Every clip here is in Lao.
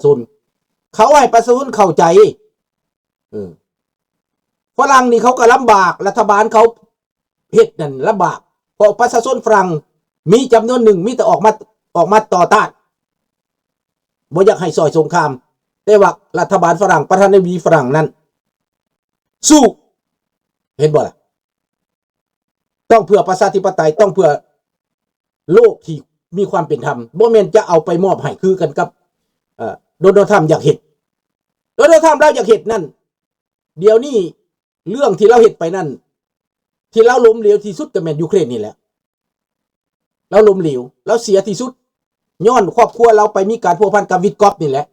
ຊົນ ເຂົາໃຫ້ປະຊາຊົນເຂົ້າໃຈ. ເອີ ຝຣັ່ງນີ້ເຂົາກໍລຳບາກ ລັດຖະບານເຂົາເຮັດນັ້ນລຳບາກ ເພາະປະຊາຊົນຝຣັ່ງມີຈຳນວນໜຶ່ງມີແຕ່ອອກມາ ອອກມາຕໍ່ຕ້ານ ບໍ່ຢາກໃຫ້ຊ່ອຍສົງຄາມ ແຕ່ວ່າລັດຖະບານຝຣັ່ງ ປະທານາທິບໍດີຝຣັ່ງນັ້ນສູ້ ເຫັນບໍ່ລະ? ຕ້ອງເພື່ອປະຊາທິປະໄຕ ຕ້ອງເພື່ອໂລກທີ່ມີຄວາມເປັນທຳ ບໍ່ແມ່ນຈະເອົາໄປມອບໃຫ້ຄືກັນກັບ ເອີ ໂດນັລ ທຣຳ ຢາກເຮັດ. ໂດນັລ ທຣຳ ລາວຢາກເຮັດນັ້ນ ດຽວນີ້ເລື່ອງທີ່ລາວເຮັດໄປນັ້ນ ທີ່ລາວລົ້ມເຫຼວທີ່ສຸດກໍແມ່ນຢູເຄຣນນີ້ແຫຼະ ລາວລົ້ມເຫຼວ ລາວເສຍທີ່ສຸດ ຍ້ອນຄອບຄົວລາວໄປມີການພົວພັນກັບວິດກອບນີ້ແຫຼະ.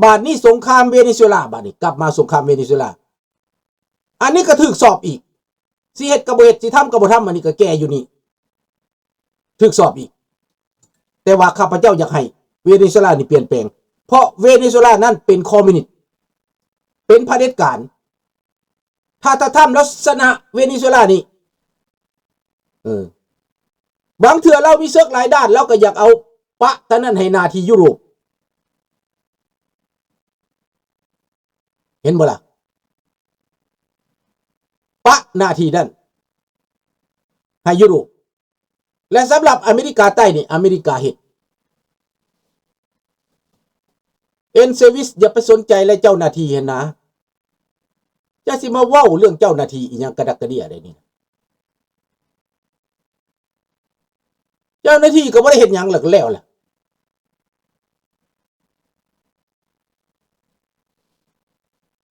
ບາດນີ້ສົງຄາມເວເນຊູເອລາ ບາດນີ້ກັບມາສົງຄາມເວເນຊູເອລາ ອັນນີ້ກໍຖືກສອບອີກ ຊິເຮັດກໍບໍ່ເຮັດ ຊິທຳກໍບໍ່ທຳ ອັນນີ້ກໍແກ່ຢູ່ນີ້ ຖືກສອບອີກ. ແຕ່ວ່າຂ້າພະເຈົ້າຢາກໃຫ້ເວເນຊູເອລານີ້ປ່ຽນແປງ ເພາະເວເນຊູເອລານັ້ນເປັນຄອມມິວນິດ ເປັນຜະເດັດການ. ຖ້າ ຖ້າທຳລາວຊະນະເວເນຊູເອລານີ້ ເອີ ບາງເທື່ອລາວມີເສິກຫຼາຍດ້ານ ລາວກໍຢາກເອົາປະຕານັ້ນໃຫ້ໜ້າທີ່ຢູໂຣບ ເຫັນບໍ່ລະ? ປະໜ້າທີ່ນັ້ນໃຫ້ຢູໂຣບ ແລະ ສຳລັບອາເມລິກາໃຕ້ນີ້ ອາເມລິກາເຮັດ ເອັນເຊີວິສ ຢ່າໄປສົນໃຈແລະເຈົ້າໜ້າທີ່ຫັ້ນນາ ຈະຊິມາເວົ້າເລື່ອງເຈົ້າໜ້າທີ່ອີ່ຫຍັງກະດັກກະເດຍໄດ໋ນີ້ ເຈົ້າໜ້າທີ່ກໍບໍ່ໄດ້ເຮັດຫຍັງ ແລ້ວກໍແລ້ວລະ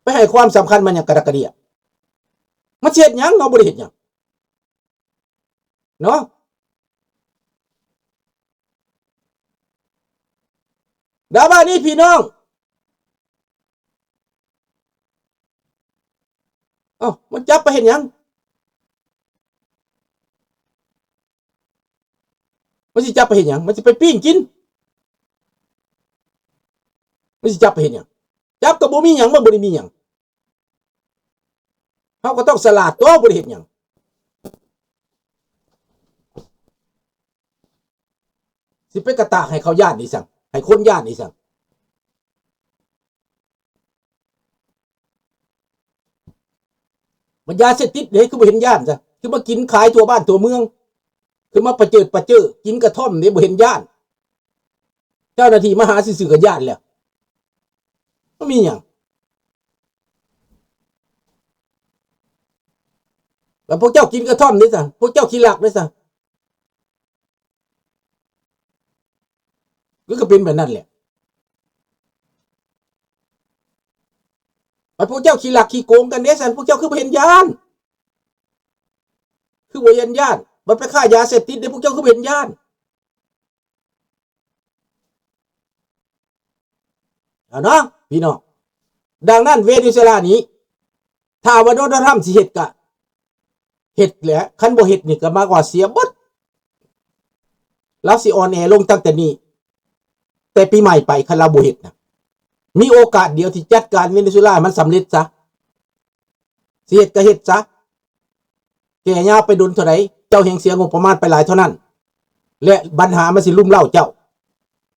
ໄປໃຫ້ຄວາມສຳຄັນມັນຫຍັງກະດັກກະເດຍ ມັນຊິເຮັດຫຍັງເນາະ ບໍ່ໄດ້ເຮັດຫຍັງ ເນາະ ດາວບາດນີ້ພີ່ນ້ອງ ເອົ້າ ມັນຈັບໄປເຮັດຫຍັງ? ມັນຊິຈັບໄປເຮັດຫຍັງ? ມັນຊິໄປປີ້ງກິນ? ມັນຊິຈັບໄປເຮັດຫຍັງ? ຈັບກໍບໍ່ມີຫຍັງ ມັນບໍ່ໄດ້ມີຫຍັງ. ເຮົາກໍຕ້ອງສະຫຼາດຕົວະ ບໍ່ໄດ້ເຮັດຫຍັງ ຊິໄປກະຕາກໃຫ້ເຂົາຢ້ານອີ່ສັງ ໃຫ້ຄົນຢ້ານອີ່ສັງ. ມັນຢາເສບຕິດເດ້ ຄືບໍ່ເຫັນຢ້ານຊະ ຄືມາກິນຂາຍທົ່ວບ້ານທົ່ວເມືອງ ຄືມາປະເຈີດປະເຈີ ກິນກະທ່ອມເດ້ ບໍ່ເຫັນຢ້ານ. ເຈົ້າໜ້າທີ່ມາຫາຊື່ໆກໍຢ້ານແລ້ວ ມັນມີຫຍັງ? ແລ້ວພວກເຈົ້າກິນກະທ່ອມເດ້ຊະ ພວກເຈົ້າຂີ້ລັກເດ້ຊະ ກໍ ກໍເປັນແບບນັ້ນແຫຼະ. ບັດພວກເຈົ້າຂີ້ລັກຂີ້ໂກງກັນເດ້ຊັ້ນ ພວກເຈົ້າຄືບໍ່ເຫັນຢ້ານ? ຄືບໍ່ເຫັນຢ້ານ? ບັດໄປຄ້າຢາເສບຕິດເດ້ ພວກເຈົ້າຄືບໍ່ເຫັນຢ້ານ? ເອົາເນາະພີ່ນ້ອງ ດັ່ງນັ້ນເວເນຊູເອລານີ້ ຖ້າວ່າໂດນັລ ທຣຳ ຊິເຮັດກະເຮັດແຫຼະ ຄັນບໍ່ເຮັດນີ້ກະໝາຍວ່າເສຍເບິດ. ລາວຊິອ່ອນແອລົງຕັ້ງແຕ່ນີ້ ແຕ່ປີໃໝ່ໄປ ຄັນລາວບໍ່ເຮັດນະ ມີໂອກາດດຽວທີ່ຈັດການເວເນຊູເອລາໃຫ້ມັນສຳເລັດຊະ. ຊິເຮັດກໍເຮັດຊະ ແກ່ຍາວໄປດົນເທົ່າໃດ ເຈົ້າແຮ່ງເສຍງົບປະມານໄປຫຼາຍເທົ່ານັ້ນ ແລະ ບັນຫາມັນຊິລຸມເລົ້າເຈົ້າ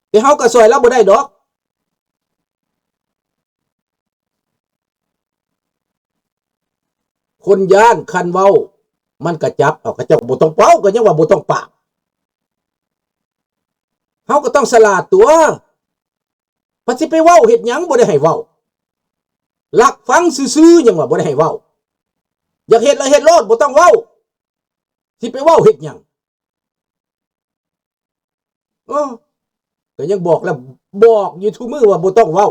ແຕ່ເຮົາກໍຊ່ອຍລາວບໍ່ໄດ້ດອກ. ຄົນຢ້ານ ຄັນເວົ້າມັນກໍຈັບ ເອົາ ເຂົາເຈົ້າບໍ່ຕ້ອງເວົ້າ ກໍຍັງວ່າບໍ່ຕ້ອງປາກ ເຮົາກໍຕ້ອງສະຫຼາດຕົວະ. ພັດຊິໄປເວົ້າເຮັດຫຍັງ ບໍ່ໄດ້ໃຫ້ເວົ້າ ລັກຟັງຊື່ໆ ຍັງວ່າບໍ່ໄດ້ໃຫ້ເວົ້າ ຢາກເຮັດລະເຮັດໂລດ ບໍ່ຕ້ອງເວົ້າ ຊິໄປເວົ້າເຮັດຫຍັງ? ເອີ ກໍຍັງບອກແລ້ວ ບອກຢູ່ທຸກມື້ວ່າບໍ່ຕ້ອງເວົ້າ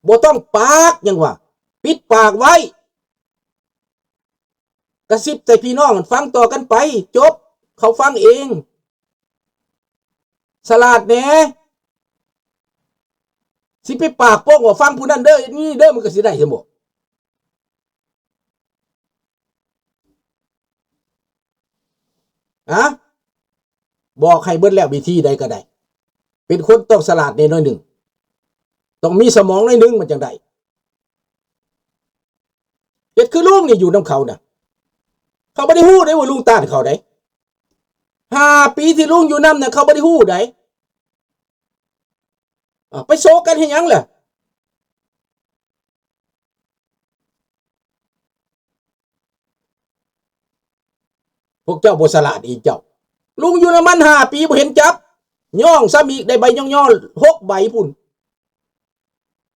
ບໍ່ຕ້ອງປາກ ຍັງວ່າປິດປາກໄວ້ ກະຊິບໃສ່ພີ່ນ້ອງຟັງຕໍ່ກັນໄປ ຈົບ ເຂົາຟັງເອງ. ສະຫຼາດແດ່ ຊິໄປປາກໂປ້ງວ່າຟັງຜູ້ນັ້ນເດີ ນີ້ເດີ ມັນກໍຊິໄດ້ຊັ້ນບໍ? ຮະ ບອກໃຫ້ເບິດແລ້ວ ວິທີໃດກໍໄດ້ ເປັນຄົນຕ້ອງສະຫຼາດແດ່ໜ້ອຍໜຶ່ງ ຕ້ອງມີສະໝອງໜ້ອຍໜຶ່ງ ມັນຈັ່ງໄດ້. ເຮັດຄືລຸງນີ້ຢູ່ນຳເຂົານະ ເຂົາບໍ່ໄດ້ຮູ້ເດ້ວ່າລຸງຕ້ານເຂົາໃດ໋ ຫ້າປີທີ່ລຸງຢູ່ນຳນະ ເຂົາບໍ່ໄດ້ຮູ້ໃດ໋. ອາ ໄປໂຊກັນເຮັດຫຍັງລະ? ພວກເຈົ້າບໍ່ສະຫຼາດອີກເຈົ້າ. ລຸງຢູ່ນຳມັນຫ້າປີບໍ່ເຫັນຈັບ, ຍ້ອງຊ້ຳອີກ ໄດ້ໃບຍ້ອງຍໍຫົກໃບພຸ້ນ.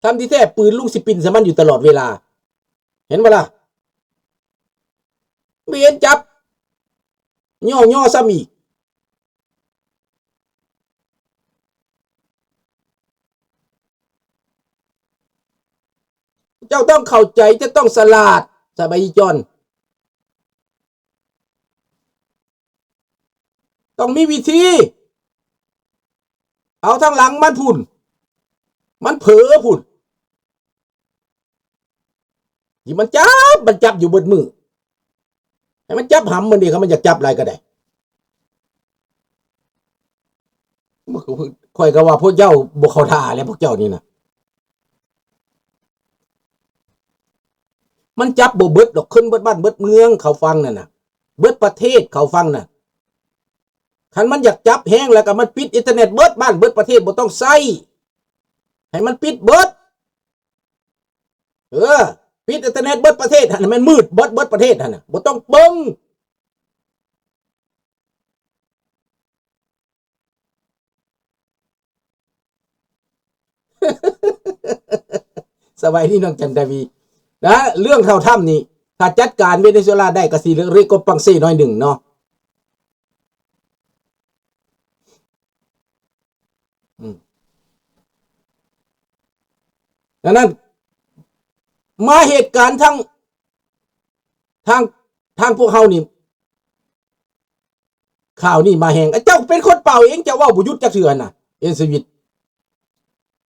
ທຳທີ່ແທ້ປືນລຸງຊິປິ່ນໃສ່ມັນຢູ່ຕະຫຼອດເວລາ. ເຫັນບໍ່ລະ? ບໍ່ເຫັນຈັບ, ຍ້ອງຍໍຊ້ຳອີກ. ເຈົ້າຕ້ອງເຂົ້າໃຈ, ເຈົ້າຕ້ອງສະຫຼາດ, ສະບາຍດີຈອນ. ຕ້ອງມີວິທີ. ເອົາທາງຫຼັງມັນພຸ້ນ, ມັນເຜີພຸ້ນ. ທີ່ມັນຈັບ, ມັນຈັບຢູ່ເບິດມື້. ໃຫ້ມັນຈັບຫຳມັນເດ້, ຄັນມັນຢາກຈັບຫຼາຍກໍໄດ້. ຂ້ອຍກໍວ່າພວກເຈົ້າບໍ່ເຂົ້າທ່າແຫຼະ, ພວກເຈົ້ານີ້ນະ. ມັນຈັບບໍ່ເບິດດອກ, ຂຶ້ນເບິດບ້ານເບິດເມືອງເຂົາຟັງນັ້ນນະ, ເບິດປະເທດເຂົາຟັງນະ. ຄັນມັນຢາກຈັບແຮງແລ້ວກໍມັນປິດອິນເຕີເນັດເບິດບ້ານເບິດປະເທດ, ບໍ່ຕ້ອງໃຊ້, ໃຫ້ມັນປິດເບິດ. ເອີ ປິດອິນເຕີເນັດເບິດປະເທດຫັ້ນນະ, ແມ່ນມືດເບິດ, ເບິດປະເທດຫັ້ນນະ, ບໍ່ຕ້ອງເບິ່ງ. ສະບາຍດີນ້ອງຈັນທະວີນະ. ເລື່ອງທ້າວທຳນີ້ ຖ້າຈັດການເວເນຊູເອລາໄດ້ ກໍຊິເລກກົບປັງເຊໜ້ອຍໜຶ່ງເນາະ. ອືມ ດັ່ງນັ້ນ ມາເຫດການທາງ ທາງ ທາງພວກເຮົານີ້ ຂ່າວນີ້ມາແຮງ. ເຈົ້າເປັນຄົນເປົ່າເອງ, ເຈົ້າເວົ້າບໍ່ຢຸດຈັກເທື່ອນະ ເອັນຊີວິດ.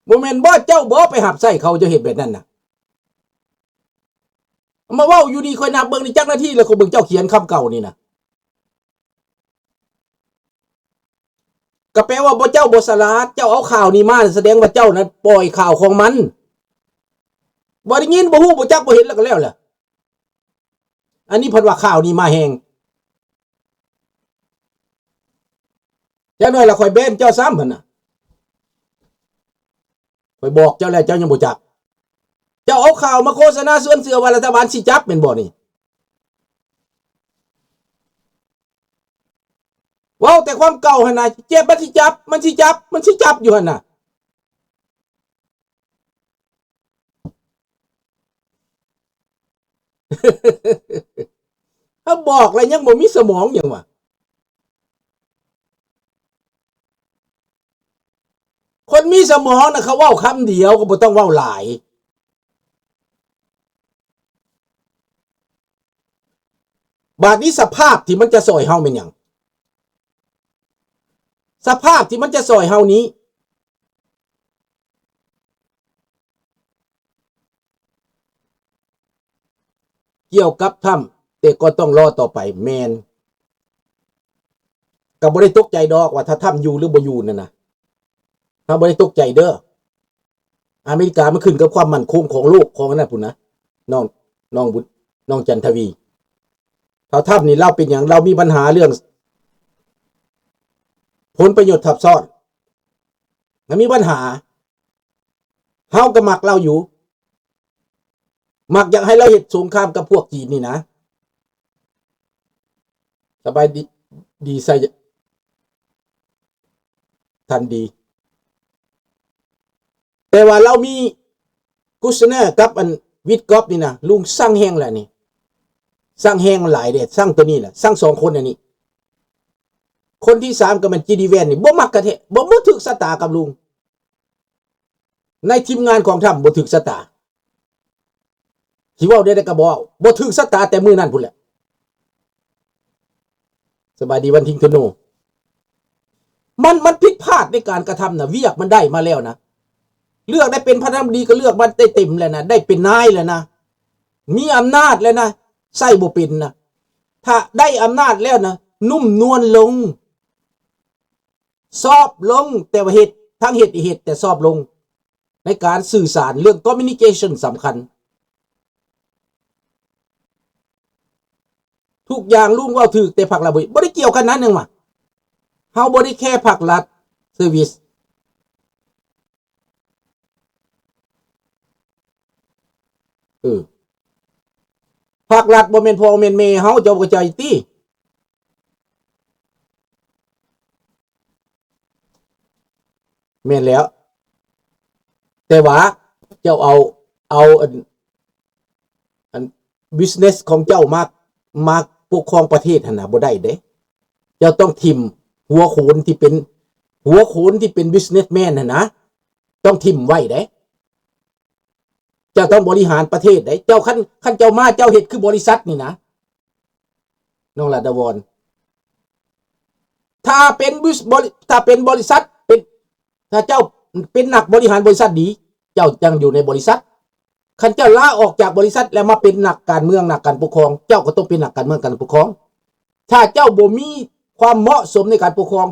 ບໍ່ແມ່ນບໍ່ ເຈົ້າບໍ່ໄປຮັບໃຊ້ເຂົາ ເຈົ້າເຮັດແບບນັ້ນນະ. ມາເວົ້າຢູ່ນີ້ ຂ້ອຍນັບເບິ່ງນີ້ຈັກນາທີແລ້ວ, ຂ້ອຍເບິ່ງເຈົ້າຂຽນຄຳເກົ່ານີ້ນະ. ກໍແປວ່າບໍ່ ເຈົ້າບໍ່ສະຫຼາດ, ເຈົ້າເອົາຂ່າວນີ້ມາ ສະແດງວ່າເຈົ້ານັ້ນປ່ອຍຂ່າວຂອງມັນ. ບໍ່ໄດ້ຍິນ, ບໍ່ຮູ້, ບໍ່ຈັກ, ບໍ່ເຫັນ ແລ້ວກໍແລ້ວແຫຼະ. ອັນນີ້ເພິ່ນວ່າຂ່າວນີ້ມາແຮງ. ຈັກໜ້ອຍລະຂ້ອຍແບນເຈົ້າຊ້ຳຫັ້ນນະ. ຂ້ອຍບອກເຈົ້າແລ້ວ, ເຈົ້າຍັງບໍ່ຈັກ. ເຈົ້າເອົາຂ່າວມາໂຄສະນາຊວນເຊື່ອວ່າລັດຖະບານຊິຈັບແມ່ນບໍ່ນີ້? ເວົ້າແຕ່ຄວາມເກົ່າຫັ້ນນະ, ເຈັບ ມັນຊິຈັບ, ມັນຊິຈັບ, ມັນຊິຈັບຢູ່ຫັ້ນນະ. ຖ້າບອກແລ້ວຍັງບໍ່ມີສະໝອງຫຍັງວະ. ຄົນມີສະໝອງນະ ເຂົາເວົ້າຄຳດຽວກໍບໍ່ຕ້ອງເວົ້າຫຼາຍ. ບາດນີ້ສະພາບທີ່ມັນຈະຊ່ອຍເຮົາແມ່ນຫຍັງ? ສະພາບທີ່ມັນຈະຊ່ອຍເຮົານີ້ ກ່ຽວກັບທຳ ແຕ່ກໍຕ້ອງລໍຕໍ່ໄປ. ແມ່ນ. ກໍບໍ່ໄດ້ຕົກໃຈດອກວ່າຖ້າທຳຢູ່ຫຼືບໍ່ຢູ່ນັ້ນນະ. ເຮົາບໍ່ໄດ້ຕົກໃຈເດີ້. ອາເມລິກາມັນຂຶ້ນກັບຄວາມໝັ້ນຄົງຂອງໂລກຂອງອັນນັ້ນພຸ້ນນະ ນ້ອງ ນ້ອງບຸດ ນ້ອງຈັນທະວີ. ທ້າວທຳນີ້ລາວເປັນຫຍັງ? ລາວມີບັນຫາເລື່ອງຜົນປະໂຫຍດທັບຊ້ອນ. ລາວມີບັນຫາ. ເຮົາກໍມັກລາວຢູ່. ມັກຢາກໃຫ້ລາວເຮັດສົງຄາມກັບພວກຈີນນີ້ນະ. ສະບາຍດີ ດີໄຊ ທັນດີ. ແຕ່ວ່າລາວມີກູສເນີກັບອັນວິດກອບນີ້ນະ ລຸງຊັງແຮງແຫຼະນີ້. ຊັງແຮງຫຼາຍເດ້, ຊັງໂຕນີ້ແຫຼະ, ຊັງສອງຄົນອັນນີ້. ຄົນທີສາມກໍແມ່ນຈີດີແວນນີ້ ບໍ່ມັກກະແທະ, ບໍ່ ບໍ່ຖືກຊະຕາກັບລຸງ. ໃນທີມງານຂອງທຳບໍ່ຖືກຊະຕາ. ຊິເວົ້າແນວໃດກໍບໍ່ເອົາ, ບໍ່ຖືກຊະຕາແຕ່ມື້ນັ້ນພຸ້ນແຫຼະ. ສະບາຍດີວັນທິງທະໂນ. ມັນ ມັນຜິດພາດໃນການກະທຳນະ, ວຽກມັນໄດ້ມາແລ້ວນະ. ເລືອກໄດ້ເປັນປະທານາທິບໍດີກໍເລືອກມາໄດ້ເຕັມແລ້ວນະ, ໄດ້ເປັນນາຍແລ້ວນະ, ມີອຳນາດແລ້ວນະ, ໃຊ້ບໍ່ເປັນນະ. ຖ້າໄດ້ອຳນາດແລ້ວນະ, ນຸ້ມນວນລົງ. ຊອບລົງ, ແຕ່ວ່າເຮັດ ທັງເຮັດ ເຮັດແຕ່ຊອບລົງ. ໃນການສື່ສານເລື່ອງຄອມມິວນິເຄຊັນສຳຄັນ. ທຸກຢ່າງລຸງເວົ້າຖືກ, ແຕ່ພັກລັດບໍ່ ບໍ່ໄດ້ກ່ຽວກັນນັ້ນຫຍັງວະ. ເຮົາບໍ່ໄດ້ແຄ່ພັກລັດເຊີວິສ. ເອີ ພາກລັດບໍ່ແມ່ນພໍ່ແມ່ນແມ່ເຮົາ ເຈົ້າບໍ່ເຂົ້າໃຈຕິ? ແມ່ນແລ້ວ ແຕ່ວ່າເຈົ້າເອົາ ເອົາອັນ ອັນ business ຂອງເຈົ້າມາ ມາປົກຄອງປະເທດຫັ້ນນະ ບໍ່ໄດ້ເດ້. ເຈົ້າຕ້ອງຖິ້ມຫົວໂຂນທີ່ເປັນ ຫົວໂຂນທີ່ເປັນ businessman ຫັ້ນນະ ຕ້ອງຖິ້ມໄວ້ເດ້. ເຈົ້າຕ້ອງບໍລິຫານປະເທດເດ້. ເຈົ້າ ຄັນ ຄັນເຈົ້າມາ ເຈົ້າເຮັດຄືບໍລິສັດນີ້ນະ ນ້ອງລາດດາວອນ. ຖ້າເປັນ ບໍລິ ຖ້າເປັນບໍລິສັດ ເປັນ ຖ້າເຈົ້າເປັນນັກບໍລິຫານບໍລິສັດດີ ເຈົ້າຈັ່ງຢູ່ໃນບໍລິສັດ. ຄັນເຈົ້າລາອອກຈາກບໍລິສັດ ແລ້ວມາເປັນນັກການເມືອງ ນັກການປົກຄອງ ເຈົ້າກໍຕ້ອງເປັນນັກການເມືອງ ການປົກຄອງ. ຖ້າເຈົ້າບໍ່ມີຄວາມເໝາະສົມໃນການປົກຄອງ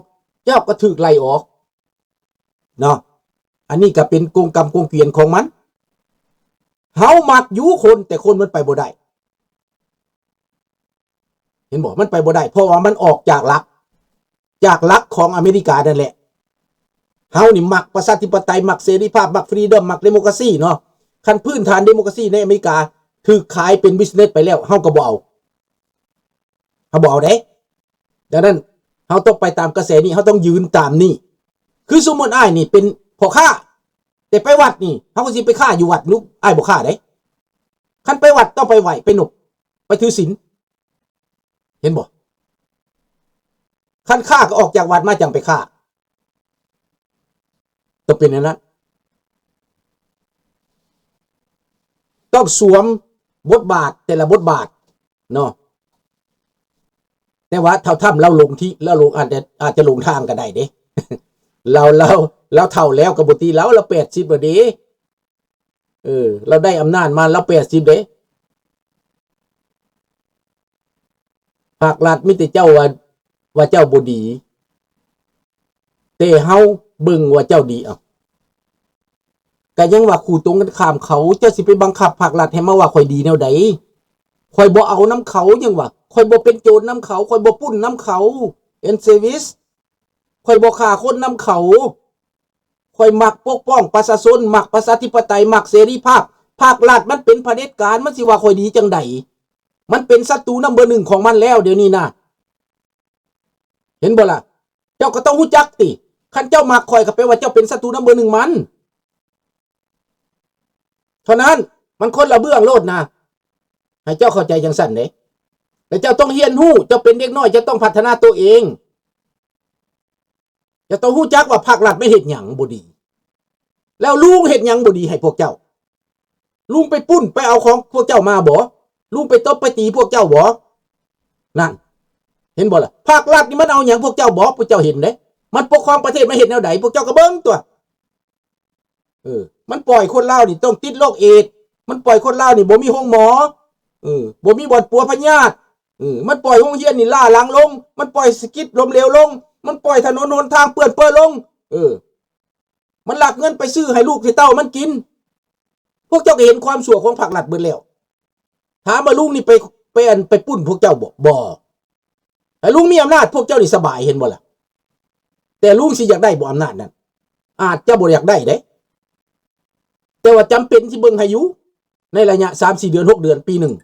ເຈົ້າກໍຖືກໄລ່ອອກເນາະ. ອັນນີ້ກໍເປັນກົງກຳກົງກວຽນຂອງມັນ. ເຮົາມັກຢູ່ຄົນ ແຕ່ຄົນມັນໄປບໍ່ໄດ້. ເຫັນບໍ່? ມັນໄປບໍ່ໄດ້ ເພາະວ່າມັນອອກຈາກຫຼັກ ຈາກຫຼັກຂອງອາເມລິການັ້ນແຫຼະ. ເຮົານີ້ມັກປະຊາທິປະໄຕ ມັກເສລີພາບ ມັກ freedom ມັກ democracy ເນາະ. ຄັນພື້ນຖານ democracy ໃນອາເມລິກາຖືກຂາຍເປັນ business ໄປແລ້ວ ເຮົາກໍບໍ່ເອົາ ເຮົາບໍ່ເອົາເດ້. ດັ່ງນັ້ນ ເຮົາຕ້ອງໄປຕາມກະແສນີ້ ເຮົາຕ້ອງຢືນຕາມນີ້. ຄືສົມມຸດອ້າຍນີ້ເປັນພໍ່ຄ້າ ແຕ່ໄປວັດນີ້ ເຮົາກໍຊິໄປຄ້າຢູ່ວັດ ລູກ ອ້າຍບໍ່ຄ້າເດ້. ຄັນໄປວັດຕ້ອງໄປໄຫວ້ ໄປນົບ ໄປຖືສິນ. ເຫັນບໍ່? ຄັນຄ້າກໍອອກຈາກວັດມາຈັ່ງໄປຄ້າ. ຕ້ອງເປັນແນວນັ້ນ. ຕ້ອງສວມບົດບາດແຕ່ລະບົດບາດເນາະ. ແຕ່ວ່າທ້າວທຳລາວຫຼົງທີ່ ລາວຫຼົງ ອາດຈະ ອາດຈະຫຼົງທາງກໍໄດ້ເດ້. ລາວ ລາວ ລາວເຖົ້າແລ້ວກໍບໍ່ຕິ ລາວ ລາວແປດສິບແລ້ວເດ້. ເອີ ລາວໄດ້ອຳນາດມາ ລາວແປດສິບເດ້. ພາກລັດມີແຕ່ເຈົ້າວ່າ ວ່າເຈົ້າບໍ່ດີ ແຕ່ເຮົາເບິ່ງວ່າເຈົ້າດີ. ເອົ້າ ກະຍັງວ່າຄູ່ຕົງກັນຂ້າມເຂົາ ເຈົ້າຊິໄປບັງຄັບພາກລັດໃຫ້ມາວ່າຂ້ອຍດີແນວໃດ? ຂ້ອຍບໍ່ເອົານຳເຂົາ ຍັງວ່າ ຂ້ອຍບໍ່ເປັນໂຈນນຳເຂົາ ຂ້ອຍບໍ່ປຸ້ນນຳເຂົາ ເອັນເຊວິສ ຂ້ອຍບໍ່ຂ້າຄົນນຳເຂົາ. ຂ້ອຍມັກປົກປ້ອງປະຊາຊົນ ມັກປະຊາທິປະໄຕ ມັກເສລີພາບ. ພາກລັດມັນເປັນຜະເດັດການ ມັນຊິວ່າຂ້ອຍດີຈັ່ງໃດ? ມັນເປັນສັດຕູນຳເບີໜຶ່ງຂອງມັນແລ້ວດຽວນີ້ນະ. ເຫັນບໍ່ລະ? ເຈົ້າກໍຕ້ອງຮູ້ຈັກຕິ. ຄັນເຈົ້າມັກຂ້ອຍກໍແປວ່າເຈົ້າເປັນສັດຕູນຳເບີໜຶ່ງມັນ. ເທົ່ານັ້ນ ມັນຄົນລະເບື້ອງໂລດນະ. ໃຫ້ເຈົ້າເຂົ້າໃຈຈັ່ງຊັ້ນເດ້. ແລະເຈົ້າຕ້ອງຮຽນຮູ້. ເຈົ້າເປັນເດັກນ້ອຍ ເຈົ້າຕ້ອງພັດທະນາໂຕເອງ. ເຈົ້າຕ້ອງຮູ້ຈັກວ່າພາກລັດແມ່ນເຮັດຫຍັງບໍ່ດີ ແລ້ວລຸງເຮັດຫຍັງບໍ່ດີໃຫ້ພວກເຈົ້າ? ລຸງໄປປຸ້ນໄປເອົາຂອງພວກເຈົ້າມາບໍ? ລຸງໄປຕົບໄປຕີພວກເຈົ້າບໍ? ນັ້ນ ເຫັນບໍ່ລະ? ພາກລັດນີ້ມັນເອົາຫຍັງພວກເຈົ້າບໍ? ພວກເຈົ້າເຫັນເດ້ ມັນປົກຄອງປະເທດ ມັນເຮັດແນວໃດ ພວກເຈົ້າກໍເບິ່ງຕົວະ. ເອີ ມັນປ່ອຍຄົນລາວນີ້ຕ້ອງຕິດໂລກເອດ ມັນປ່ອຍຄົນລາວນີ້ບໍ່ມີໂຮງໝໍ ເອີ ບໍ່ມີບ່ອນປົວພະຍາດ ເອີ ມັນປ່ອຍໂຮງຮຽນນີ້ລ້າຫຼັງລົງ ມັນປ່ອຍເສດຖະກິດລົ້ມເຫຼວລົງ ມັນປ່ອຍຖະໜົນຫົນທາງເປື້ອນເປິ້ນລົງ ເອີ ມັນລັກເງິນໄປຊື້ໃຫ້ລູກໃຫ້ເຕົ້າມັນກິນ. ພວກເຈົ້າກໍເຫັນຄວາມຊົ່ວຂອງພາກລັດເບິດແລ້ວ. ຖາມວ່າລຸງນີ້ໄປ ໄປ ອັນ ໄປປຸ້ນພວກເຈົ້າບໍ່? ບໍ່. ຖ້າລຸງມີອຳນາດ ພວກເຈົ້ານີ້ສະບາຍ ເຫັນບໍ່ລະ? ແຕ່ລຸງຊິຢາກໄດ້ບໍ່ອຳນາດນັ້ນ? ອາດຈະບໍ່ຢາກໄດ້ເດ້ ແຕ່ວ່າຈຳເປັນຊິເບິ່ງໃຫ້ຢູ່ ໃນໄລຍະສາມສີ່ເດືອນ ຫົກເດືອນ ປີໜຶ່ງ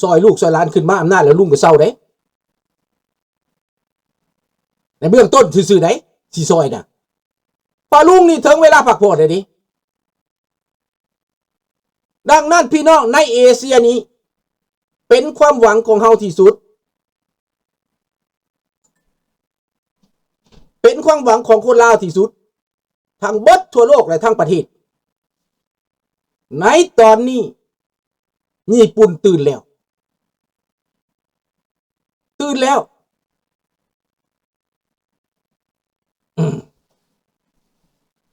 ຊ່ອຍລູກຊ່ອຍຫຼານຂຶ້ນມາອຳນາດ ແລ້ວລຸງກໍເຊົາເດ້ ໃນເບື້ອງຕົ້ນຊື່ໆໃດ໋ ຊິຊ່ອຍນະ ເພາະລຸງນີ້ເຖິງເວລາພັກຜ່ອນແລ້ວເດ້. ດັ່ງນັ້ນ ພີ່ນ້ອງໃນເອເຊຍນີ້ ເປັນຄວາມຫວັງຂອງເຮົາທີ່ສຸດ ເປັນຄວາມຫວັງຂອງຄົນລາວທີ່ສຸດ ທັງເບິດທົ່ວໂລກ ແລະ ທັງປະເທດ. ໃນຕອນນີ້ ຍີ່ປຸ່ນຕື່ນແລ້ວ ຕື່ນແລ້ວ.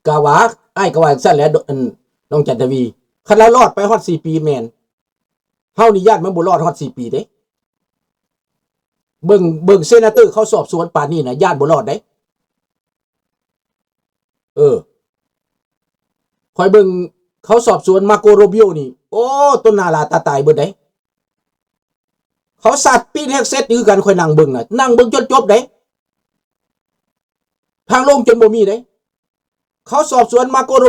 ກະວ່າ ອ້າຍກະວ່າຈັ່ງຊັ້ນແຫຼະ ອັນ ນ້ອງຈັນທະວີ ຄັນລາວລອດໄປຮອດສີ່ປີແມ່ນ ເຮົານີ້ຢ້ານມັນບໍ່ລອດຮອດສີ່ປີເດ້. ເບິ່ງ ເບິ່ງເຊນາເຕີເຂົາສອບສວນປານນີ້ນະ ຢ້ານບໍ່ລອດເດ້. ເອີ ຂ້ອຍເບິ່ງເຂົາສອບສວນມາໂກໂຣບິໂອນີ້ ໂອ້ ຕົນໜ້າຫຼ້າຕາຕາຍເບິດເດ້. ເຂົາສັດປີນແຮັກເຊັດຄືກັນ ຂ້ອຍນັ່ງເບິ່ງນະ ນັ່ງເບິ່ງຈົນຈົບເດ້ ທາງລົງຈົນບໍ່ມີເດ້. ເຂົາສອບສວນມາໂກໂຣ